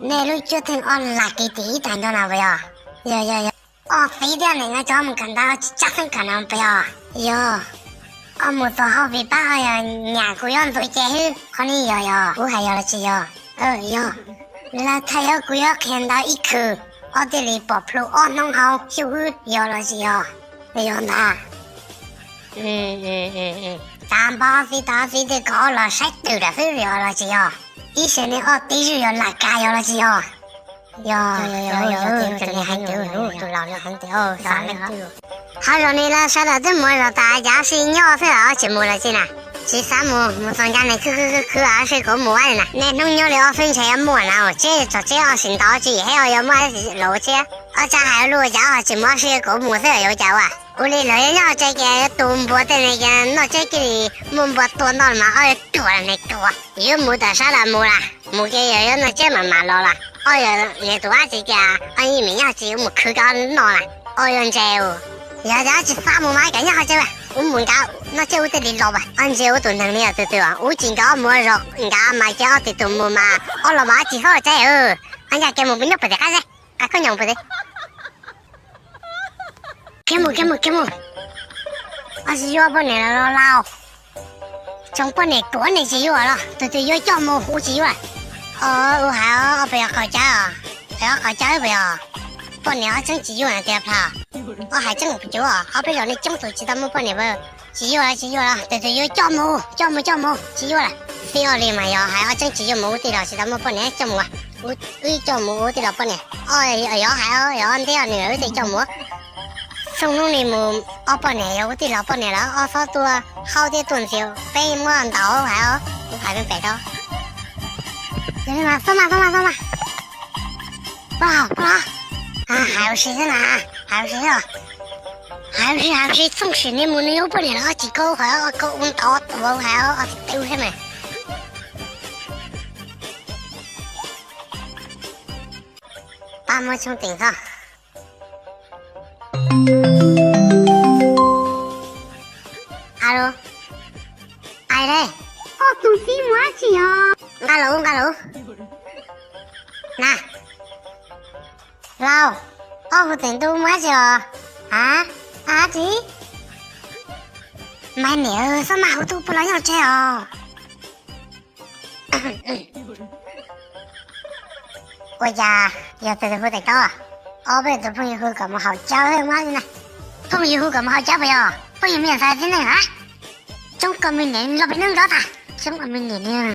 Nej lub cuab theej ob lag kev tim ib tag nrho na puas yog? Yog yog yog. Ob txiv thiab niam no cov mus kawm ntawv tsis tshua xeeb kawm no puas yog? Yog. Ob mus txog hauv vim pab ho yog nyam kuv yuav ntxuav ce hwb, qhov no yog yog kuv hais yog los tsis yog? Yog. Lawv thaij yog kuv yuav qhia ntawv ib khw, ob thiaj li pom plhu ob hnub hauv xyuj hwb, yog los tsis yog? Yog ntag. Tav npab txiv tav txiv tej kom ob los saib twm lawm xwb, yog los tsis yog? Ib sij nej ob txiv zwj yog lam kav, yog los tsis yog? Yog, yog, yog, yog, tus laus heev tiag. Hauv zos ni lawv sawv daws twb mus zos tas, cas sis nyob xwb os, tsis mus lawm tsi na? Tsis xav mus, mus txog ncav ne khwv khwv khwv khwv, ob sij kuv mus ua na. Niaj hnub nyob li ob xwb ntshe yuav muaj na, tseb txog tseb ob sij ntau tsi, yog hais yuav muaj los ua tseb. Ob tsab hais lus cas ho tsis mus, ob sij kuv mus xwb yuav ua cas ua. Ua li lawv yuav nyob tsev ces yuav tu npua tej ne, ces noj tseb kiag li muaj npua tua noj mas ob yuav ruam ne ruam. Yuav mus tam sab las mus las, mus kiag yog yuav noj tseb mam mam los las. Ob yog tus dab tsi tias ob yeej meem nyob tsis yuav mus khwv rau noj las, ob yuav ntse. Yog tias tsis xav mus mas kav nyob ho tsev, ua mus nkav noj tseb ua tej li los as, ob ntse ua tus neeg li os tus twg, ua tsis nkav mus zos nkav mas cia ob tug tus mus mas ob los mas ob tsis txhob tsev. Ob ncaj kev mus nyob puag tim qab zeb, qab khaub ncaws puag tim. Kiag mus kiag mus kiag mus. Ob tsis yuav poj niam los lauj. Tsoom poj niam tuav ne tsis yuav los tus twg yuav coj mus hu tsis yuav. Ua hais ob peb yog qaum cav, peb yog qaum cav peb yog poj niam ob tseeb tsis yuav tiag plhas. Ob hais tseeb cuv ob peb zos nej coob tus tsis tau muaj poj niam, tsis yuav tsis yuav los tus twg yuav coj mus coj mus coj mus tsis yuav lawm. Tib ob li mas yog hais ob tseeb tsis yuav mus ua tij laug tsis tau muaj poj niam coj mus, wb coj mus ua tij laug poj niam. Yog hais yog ntiab nws wb tej coj mus. Xyoo hnub ni mus ob poj niam yog ua tij laug poj niam lawm ob txhob tuaj haub thiab tuaj ntxias peb muab ntaus hais os, kuv hais pem pem rau. Yog li mas xoj mas xoj mas xoj mas. Poj, poj, hais ua si xwb na, hais ua si xwb. Hais ua si hais ua si txhooj sim nws mus nws yuav poj niam los tsis koj hais koj ua ntaus tuav hais os, teb ua thiab mas. Pab muab tshoob teem txog. Alo, ais le, ob tug txiv mus dab tsi os? Nqa los nqa los. Na, Lauj, ob hu teem ntu mus dab tsi os? A, dab tsi? Mas niam, xob mas hu tub poj los nyob tsev os. Ua cas yog tus hu teem tau? Ob peb tus phooj ywg hu kom mus haus cawv mus dab tsi na? Phooj ywg hu kom mus haus cawv puas yog? Phooj ywg me nyuam ntxhais txiv neej a? Coob koj me nyuam los pem neej nrov tas, coob me nyuam niag.